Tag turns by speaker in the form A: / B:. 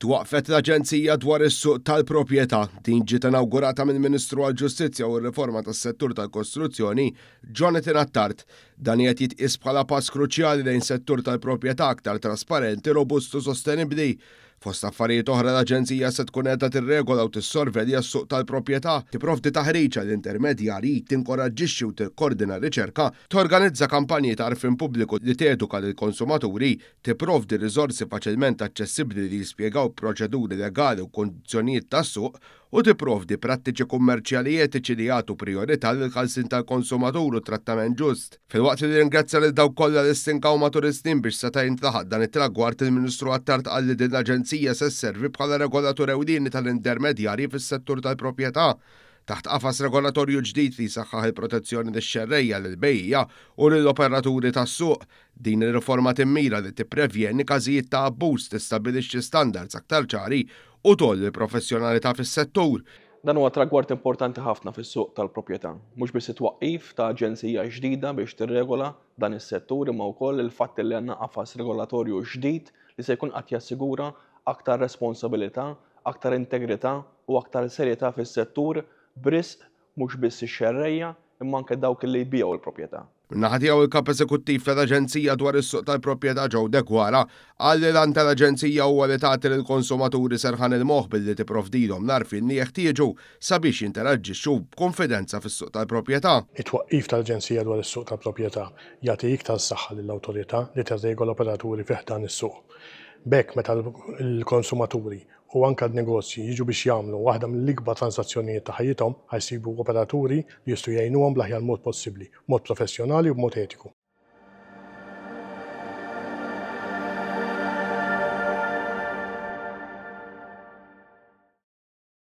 A: Twaqqfet l-Aġenzija dwar is-Suq tal-Proprjetà. Din ġiet inawgurata mill-Ministru għall-Ġustizzja u r-Riforma tas-Settur tal-Kostruzzjoni, Jonathan Attard. Dan qiegħed jitqies bħala pass kruċjali lejn settur tal-proprjetà aktar trasparenti, robust u sostenibbli. Fost affarijiet oħra l-Aġenzija se tkun qiegħda tirregola u tissorvelja s-suq tal-proprjetà, tipprovdi taħriġ għall-intermedjarji, tinkoraġġixxi u tikkordina r-riċerka, torganizza kampanji ta' għarfien pubbliku li teduka lill-konsumaturi, tipprovdi riżorsi faċilment aċċessibbli li jispjegaw proċeduri legali u kundizzjonijiet tas-suq u tipprovdi prattiċi kummerċjali etiċi li jagħtu prijorità lill-ħarsien tal-konsumatur u trattament ġust. Filwaqt li rringrazzja lil dawk kollha li stinkaw matul is-snin biex seta' jintlaħaq dan it-tragward, il-Ministru Attard qal li din l-aġenzija se sservi bħala regolatur ewlieni tal-intermedjarji fis-settur tal-proprjetà taħt qafas regolatorju ġdid li jsaħħaħ il-protezzjoni lix-xerrejja, lill-bejjiegħa u lill-operaturi tas-suq. Din ir-riforma timmira li tipprevjeni każijiet ta' abbuż, tistabbilixxi standards aktar ċari u tgħolli l-professjonalità fis-settur.
B: Dan huwa tragward importanti ħafna fis-suq tal-proprjetà. Mhux biss it-twaqqif ta' aġenzija ġdida biex tirregola dan is-settur imma wkoll il-fatt li għandna qafas regolatorju ġdid li se jkun qed jassigura aktar responsabilità, aktar integrità u aktar serjetà fis-settur b'risq mhux biss ix-xerrejja imma anke dawk li jbigħu l-proprjetà.
A: Min-naħa tiegħu il-Kap Eżekuttiv tal-Aġenzija dwar is-Suq tal-Proprjetà Joe Deguara qal li l-għan tal-Aġenzija huwa li tagħti lill-konsumaturi serħan il-moħħ billi tipprovdilhom l-għarfien li jeħtieġu sabiex jinteraġixxu b'konfidenza fis-suq tal-proprjetà.
C: It-twaqqif tal-Aġenzija dwar is-Suq tal-Proprjetà jagħti iktar saħħa lill-awtorità li tirregola operaturi fi ħdan is-suq. B'hekk meta l-konsumaturi u anke n-negozji jiġu biex jagħmlu waħda mill-ikbar transazzjonijiet ta' ħajjithom ħa jsibu operaturi li jistgħu jgħinuhom bl-aħjar mod possibbli, b'mod professjonali u b'mod etiku.